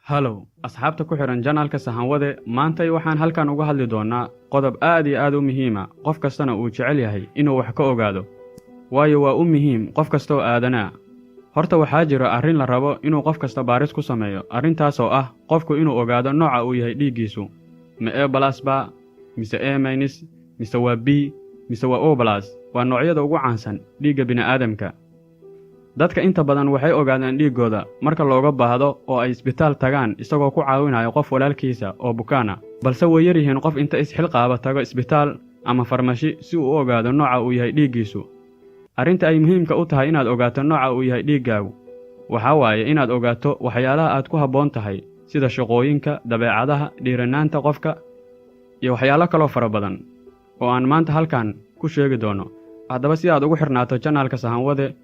Halow, asxaabta ku xidhan channelka Sahanwade. Maantay waxaan halkan uga hadli doonnaa qodob aad iyo aad u muhiima, qof kastana uu jecel yahay inuu wax ka ogaado, waayo waa u muhiim qof kastaoo aadanaa. Horta waxaa jira arrin la rabo inuu qof kasta baaris ku sameeyo, arrintaasoo ah qofku inuu ogaado nooca uu yahay dhiiggiisu. Ma A plus ba, mise A minus, mise waa B, mise waa O plus? Waa noocyada ugu caansan dhiigga bini'aadamka. Dadka inta badan waxay ogaadaan dhiiggooda marka looga baahdo oo ay isbitaal tagaan, isagoo ku caawinayo qof walaalkiisa oo bukaana, balse way yar yihiin qof inta isxilqaaba tago isbitaal ama farmashi si uu u ogaado nooca uu yahay dhiiggiisu. Arrinta ay muhiimka u tahay inaad ogaato nooca uu yahay dhiiggaagu waxaa waaye inaad ogaato waxyaalaha aad ku habboon tahay, sida shaqooyinka, dabeecadaha, dhiiranaanta qofka iyo waxyaalo kaloo fara badan oo aan maanta halkan ku sheegi doono. Haddaba, si aad ugu xirnaato channelka Sahanwade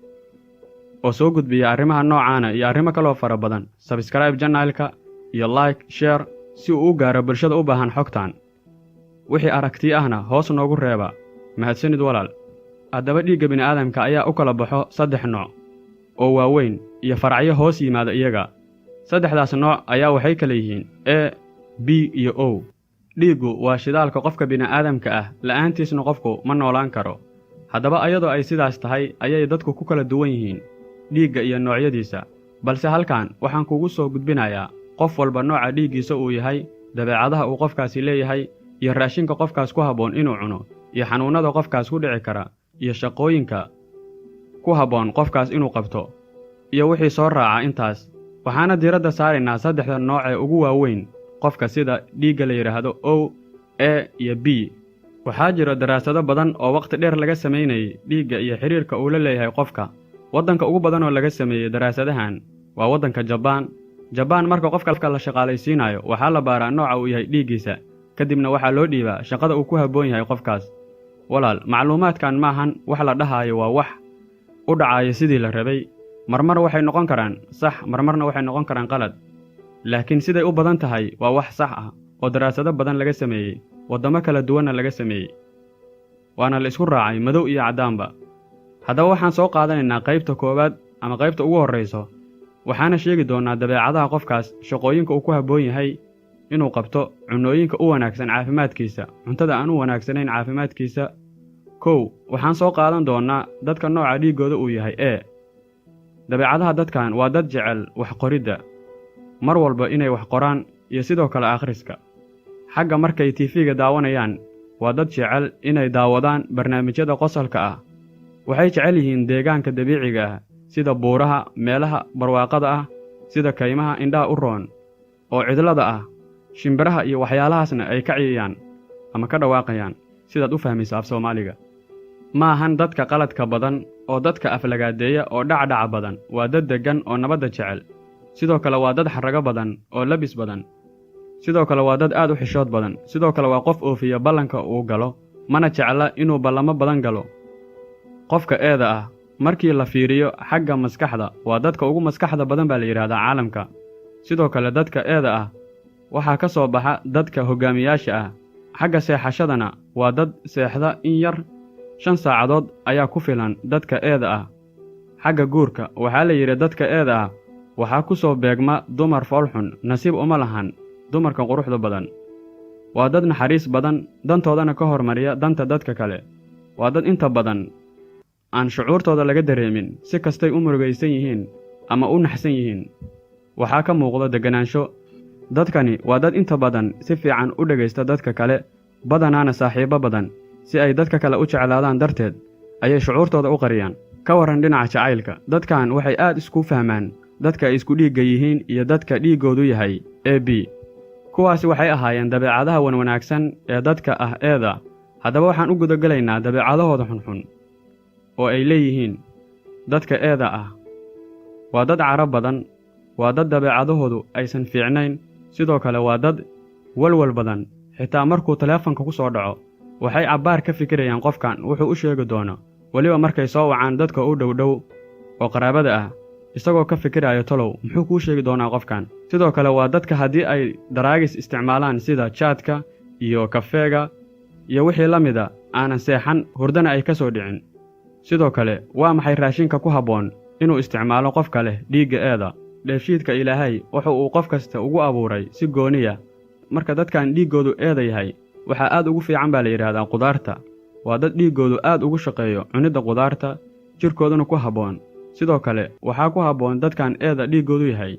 oo soo gudbiya arrimaha noocaana iyo arrimo kaloo fara badan, subscribe channelka iyo like, share, si uu u gaaro bulshada u baahan xogtan. Wixii aragti ahna hoos noogu reeba. Mahadsanid, walaal. Haddaba, dhiigga bini'aadamka ayaa u kala baxo saddex nooc oo waaweyn iyo faracyo hoos yimaada iyaga. Saddexdaas nooc ayaa waxay kala yihiin A, B iyo O. Dhiiggu waa shidaalka qofka bini'aadamka ah, la'aantiisna qofku ma noolaan karo. Haddaba, ayadoo ay sidaas tahay ayay dadku ku kala duwan yihiin dhiigga iyo noocyadiisa, balse halkan waxaan kugu soo gudbinayaa qof walba nooca dhiiggiisa uu yahay, dabeecadaha uu qofkaasi leeyahay, iyo raashinka qofkaas ku habboon inuu cuno, iyo xanuunnada qofkaas ku dhici kara, iyo shaqooyinka ku habboon qofkaas inuu qabto, iyo wixii soo raaca intaas. Waxaana diiradda saaraynaa saddexda nooc ee ugu waaweyn qofka, sida dhiigga la yidhaahdo O, A iyo B. Waxaa jira daraasado badan oo wakhti dheer laga samaynayay dhiigga iyo xidhiirka uu la leeyahay qofka. Waddanka ugu badan oo laga sameeyey daraasadahan waa waddanka Jabaan. Jabaan marka qofka la shaqaalaysiinayo, waxaa la baaraa nooca uu yahay dhiiggiisa, kadibna waxaa loo dhiibaa shaqada uu ku habboon yahay qofkaas. Walaal, macluumaadkan maahan wax la dhahaayo waa wax u dhacayo sidii la rabay. Marmar waxay noqon karaan sax, marmarna waxay noqon karaan qalad, laakiin siday u badan tahay waa wax sax ah oo daraasado badan laga sameeyey, waddamo kala duwanna laga sameeyey, waana la isku raacay, madow iyo caddaanba. Haddaba, waxaan soo qaadanaynaa qaybta koowaad ama qaybta ugu horrayso, waxaana sheegi doonnaa dabeecadaha qofkaas, shaqooyinka uu ku habboon yahay inuu qabto, cunnooyinka u wanaagsan caafimaadkiisa, cuntada aan u wanaagsanayn caafimaadkiisa. Kow, waxaan soo qaadan doonnaa dadka nooca dhiiggooda uu yahay A. Dabeecadaha dadkan: waa dad jecel wax qoridda, mar walba inay wax qoraan, iyo sidoo kale akhriska. Xagga markay TV-ga daawanayaan, waa dad jecel inay daawadaan barnaamijyada qosolka ah. Waxay jecel yihiin deegaanka dabiiciga ah, sida buuraha, meelaha barwaaqada ah, sida kaymaha indhaha u roon oo cidlada ah, shimbiraha iyo waxyaalahaasna ay ka ciyayaan ama ka dhawaaqayaan, sidaad u fahmayso af Soomaaliga. Ma ahan dadka qaladka badan oo dadka aflagaadeeya oo dhacdhaca badan. Waa dad deggan oo nabadda jecel. Sidoo kale waa dad xarrago badan oo labis badan. Sidoo kale waa dad aad u xishood badan. Sidoo kale waa qof oofiya ballanka uu galo, mana jecla inuu ballamo badan galo. Qofka A-da ah, markii la fiiriyo xagga maskaxda, waa dadka ugu maskaxda badan baa la yidhaahdaa caalamka. Sidoo kale dadka A-da ah waxaa ka soo baxa dadka hoggaamiyaasha ah. Xagga seexashadana, waa dad seexda in yar, 5 saacadood ayaa ku filan dadka A-da ah. Xagga guurka, waxaa la yidhi dadka A-da ah waxaa ku soo beegma dumar foolxun, nasiib uma lahan dumarka quruxda badan. Waa dad naxariis badan, dantoodana ka hormariya danta dadka kale. Waa dad inta badan aan shucuurtooda laga dareemin, si kastay u murugaysan yihiin ama u naxsan yihiin waxaa ka muuqda degganaansho. Dadkani waa dad inta badan si fiican u dhegaysta dadka kale, badanaana saaxiibbo badan. Si ay dadka kale u jeclaadaan darteed ayay shucuurtooda u qariyaan. Ka warran dhinaca jacaylka? Dadkan waxay aad isku fahmaan dadka ay isku dhiigga yihiin iyo dadka dhiiggoodu yahay AB. Kuwaasi waxay ahaayeen dabeecadaha wanwanaagsan ee dadka ah A-da. Haddaba, waxaan u gudagelaynaa dabeecadahooda xunxun oo ay leeyihiin dadka A-da ah. Waa dad caro badan, waa dad dabeecadahoodu aysan fiicnayn. Sidoo kale waa dad walwal badan. Xitaa markuu taleefanka ku soo dhaco, waxay cabbaar ka fikirayaan qofkan wuxuu u sheegi doono, weliba markay soo wacaan dadka u dhowdhow oo qaraabada ah, isagoo ka fikiraya, "Tolow muxuu kuu sheegi doonaa qofkan?" Sidoo kale waa dadka haddii ay drugs isticmaalaan, sida jaadka iyo kafeega iyo wixii la mida, aanan seexan, hurdana ay ka soo dhicin. Sidoo kale, waa maxay raashinka ku habboon inuu isticmaalo qofka leh dhiigga A-da? Dheefshiidka Ilaahay wuxu uu qof kasta ugu abuuray si gooniya. Marka dadkan dhiiggoodu eeda yahay, waxaa aad ugu fiican baa la yidhaahdaa qudaarta. Waa dad dhiiggoodu aad ugu shaqeeyo cunidda qudaarta, jidhkooduna ku habboon. Sidoo kale waxaa ku habboon dadkan eeda dhiiggoodu yahay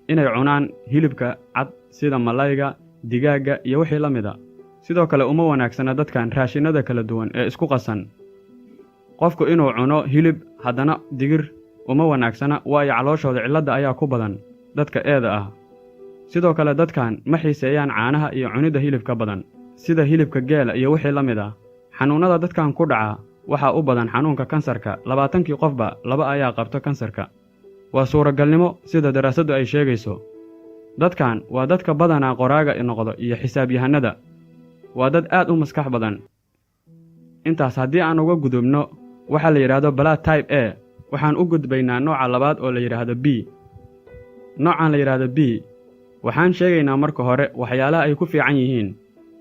inay cunaan hilibka cad sida malayga, digaagga iyo wixii la mid a. Sidoo kale uma wanaagsana dadkan raashinnada kala duwan ee isku qasan. Qofku inuu cuno hilib haddana digir uma wanaagsana, waayo calooshooda cilladda ayaa ku badan dadka eeda ah. Sidoo kale dadkan ma xiiseeyaan caanaha iyo cunidda hilibka badan sida hilibka geela iyo wixii la mid ah. Xanuunnada dadkan ku dhaca waxaa u badan xanuunka kansarka. 20kii qofba 2 ayaa qabto kansarka. Waa suuragalnimo sida daraasaddu ay sheegayso. Dadkan waa dadka badanaa qoraaga noqdo iyo xisaabyahanada. Waa dad aad u maskax badan. Intaas haddii aan uga gudubno waxaa la yidhaahdo blood type A, waxaan u gudbaynaa nooca labaad oo la yidhaahdo B. Noocan la yidhaahdo B, waxaan sheegaynaa marka hore waxyaalaha ay ku fiican yihiin.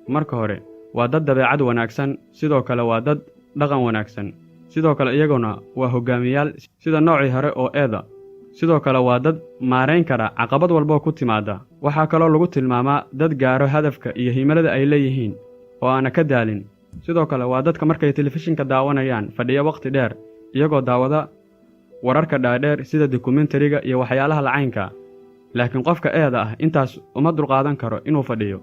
Marka hore waa dad dabeecad wanaagsan, sidoo kale waa dad dhaqan wanaagsan. Sidoo kale iyaguna waa hoggaamiyaal sida noocii hore oo eeda. Sidoo kale waa dad maarayn kara caqabad walboo ku timaada. Waxaa kaloo lagu tilmaamaa dad gaaro hadafka iyo himilada ay leeyihiin oo aana ka daalin. Sidoo kale waa dadka markay telefishinka daawanayaan fadhiya wakhti dheer, iyagoo daawada wararka dhaadheer sida dokumentariga iyo waxyaalaha lacaynka. Laakiin qofka eeda ah intaas uma dulqaadan karo inuu fadhiyo.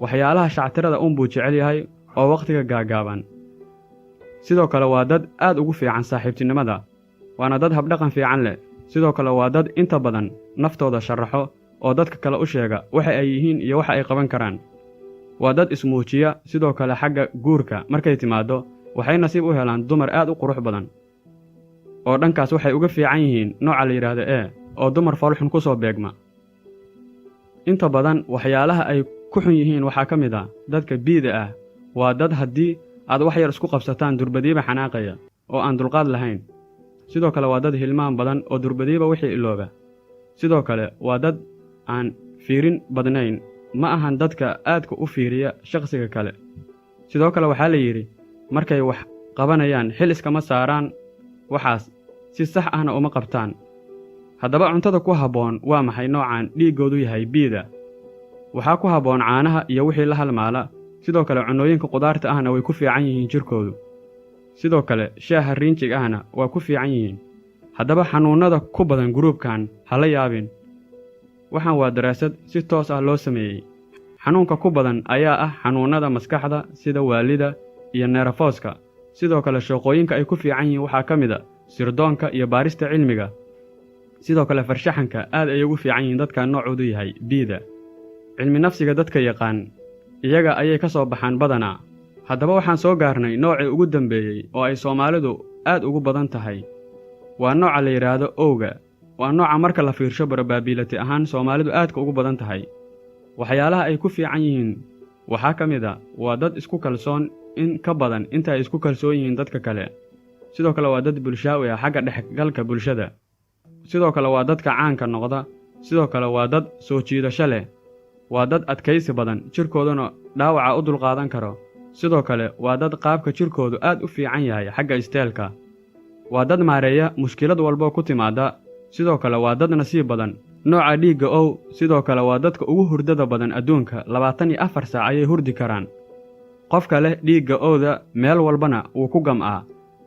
Waxyaalaha shactirada unbuu jecel yahay oo wakhtiga gaagaaban. Sidoo kale waa dad aad ugu fiican saaxiibtinimada, waana dad habdhaqan fiican leh. Sidoo kale waa dad inta badan naftooda sharaxo oo dadka kale u sheega waxa ay yihiin iyo waxa ay qaban karaan. Waa dad ismuujiya. Sidoo kale xagga guurka markay timaaddo, waxay nasiib u helaan dumar aad u qurux badan, oo dhankaas waxay uga fiican yihiin nooca la yidhaahdo E oo dumar foolxun ku soo beegma. Inta badan waxyaalaha ay ku xun yihiin waxaa ka mid ah, dadka B-da ah waa dad haddii aad wax yar isku qabsataan durbadiiba xanaaqaya oo aan dulqaad lahayn. Sidoo kale waa dad hilmaan badan oo durbadiiba wixii ilooba. Sidoo kale waa dad aan fiirin badnayn, ma ahan dadka aadka u fiiriya shaqsiga kale. Sidoo kale waxaa la yidhi markay wax qabanayaan xil iskama saaraan, waxaas si sax ahna uma qabtaan. Haddaba cuntada ku habboon waa maxay noocan dhiiggoodu yahay B-da? Waxaa ku habboon caanaha iyo wixii la halmaala. Sidoo kale cunnooyinka qudaarta ahna way ku fiican yihiin jirkoodu. Sidoo kale shaaha riinjig ahna waa ku fiican yihiin. Haddaba xanuunnada ku badan guruubkan ha la yaabin. Waxaan waa daraasad si toos ah loo sameeyey. Xanuunka ku badan ayaa ah xanuunnada maskaxda sida waalida iyo neerafooska. Sidoo kale shaqooyinka ay ku fiican yihiin waxaa ka mid a sirdoonka iyo baarista cilmiga. Sidoo kale farshaxanka aad ay ugu fiican yihiin dadka noocoodu yahay B-da. Cilmi nafsiga dadka yaqaan iyaga ayay ka soo baxaan badanaa. Haddaba waxaan soo gaarnay noocii ugu dambeeyey oo ay Soomaalidu aad ugu badan tahay. Waa nooca la yidhaahdo O-ga. Waa nooca marka la fiirsho probability ahaan Soomaalidu aadka ugu badan tahay. Waxyaalaha ay ku fiican yihiin waxaa ka mid a, waa dad isku kalsoon in ka badan inta ay isku kalsoon yihiin dadka kale. Sidoo kale waa dad bulshaawi ah xagga dhexgalka bulshada. Sidoo kale waa dadka caanka noqda. Sidoo kale waa dad soo jiidasho leh. Waa dad adkaysi badan, jirkooduna dhaawaca u dulqaadan karo. Sidoo kale waa dad qaabka jirkoodu aad u fiican yahay xagga isteelka. Waa dad maareeya mushkilad walboo ku timaada. Sidoo kale waa dad nasiib badan. Nooca dhiigga O sidoo kale waa dadka ugu hurdada badan adduunka. 24 saac ayay hurdi karaan. Qofka leh dhiigga O-da meel walbana wuu ku gam'aa,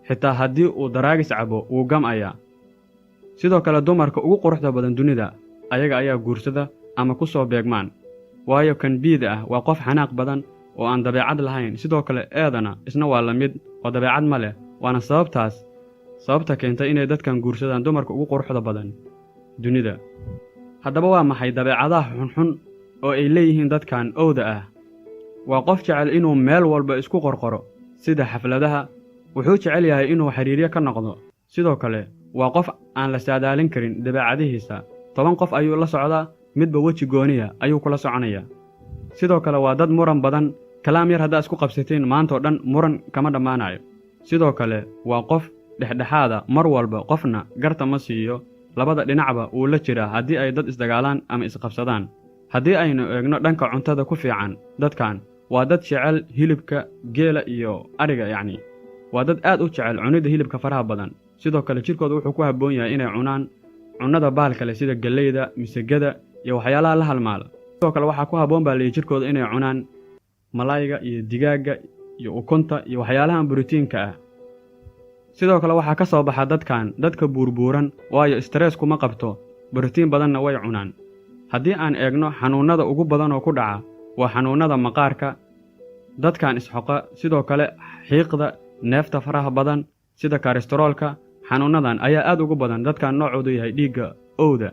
xitaa haddii uu daraagis cabo wuu gam'ayaa. Sidoo kale dumarka ugu quruxda badan dunida ayaga ayaa guursada ama ku soo beegmaan, waayo kan B-da ah waa qof xanaaq badan oo aan dabeecad lahayn. Sidoo kale eedana isna waa la mid oo dabeecad ma leh, waana sababtaas sababta keentay inay dadkan guursadaan dumarka ugu quruxda badan dunida. Haddaba waa maxay dabeecadaha xunxun oo ay leeyihiin dadkan O-da ah? Waa qof jecel inuu meel walba isku qorqoro sida xafladaha. Wuxuu jecel yahay inuu xiriiryo ka noqdo. Sidoo kale waa qof aan la saadaalin karin dabeecadihiisa. 10 qof ayuu la socdaa, midba weji gooniya ayuu kula soconayaa. Sidoo kale waa dad muran badan. Kalaam yar haddaa isku qabsateen maantao dhan muran kama dhammaanayo. Sidoo kale waa qof dhexdhexaada mar walba, qofna garta ma siiyo, labada dhinacba wuu la jiraa haddii ay dad isdagaalaan ama isqabsadaan. Haddii aynu eegno dhanka cuntada ku fiican dadkan, waa dad jecel hilibka geela iyo adhiga, yacni waa dad aad u jecel cunidda hilibka faraha badan. Sidoo kale jirkooda wuxuu ku habboon yahay inay cunaan Cunnada baalka leh sida galleyda, misagada iyo waxyaalaha la halmaala. Sidoo kale waxaa ku habboon, baa layidhi, jirkooda inay cunaan malayga iyo digaagga iyo ukunta iyo waxyaalahan borotiinka ah. Sidoo kale waxaa ka soo baxa dadkan dadka buurbuuran, waayo stress kuma qabto, borotiin badanna way cunaan. Haddii aan eegno xanuunnada ugu badan oo ku dhaca, waa xanuunnada maqaarka, dadkan isxoqa, sidoo kale xiiqda, neefta faraha badan, sida kolestaroolka. Xanuunnadan ayaa aad ugu badan dadkan noocoodu yahay dhiigga O-da.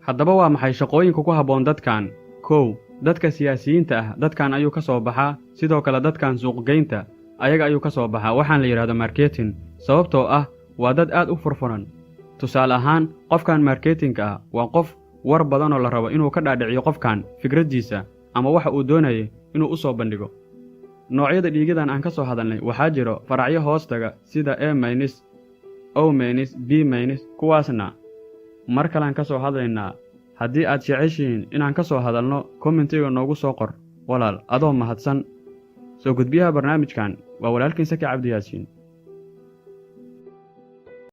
Haddaba waa maxay shaqooyinka ku habboon dadkan? 1, dadka siyaasiyiinta ah dadkan ayuu ka soo baxaa. Sidoo kale dadkan suuqgeynta ayaga ayuu ka soo baxaa, waxaan la yidhahdo marketing, sababtoo ah waa dad aad u furfuran. Tusaale ahaan, qofkan marketingka ah waa qof war badanoo la rabo inuu ka dhaadhiciyo qofkan fikraddiisa ama waxa uu doonayay inuu u soo bandhigo. Noocyada dhiigyadan aan ka soo hadalnay waxaa jiro faracyo hoostaga sida A minus, O minus, B minus. Kuwaasna mar kalean ka soo hadlaynaa. Haddii aad jeceshihiin inaan ka soo hadalno, commentiga noogu soo qor, walaal, adoo mahadsan. Soo gudbiyaha barnaamijkan waa walaalkiin Saki Cabdiyaasiin.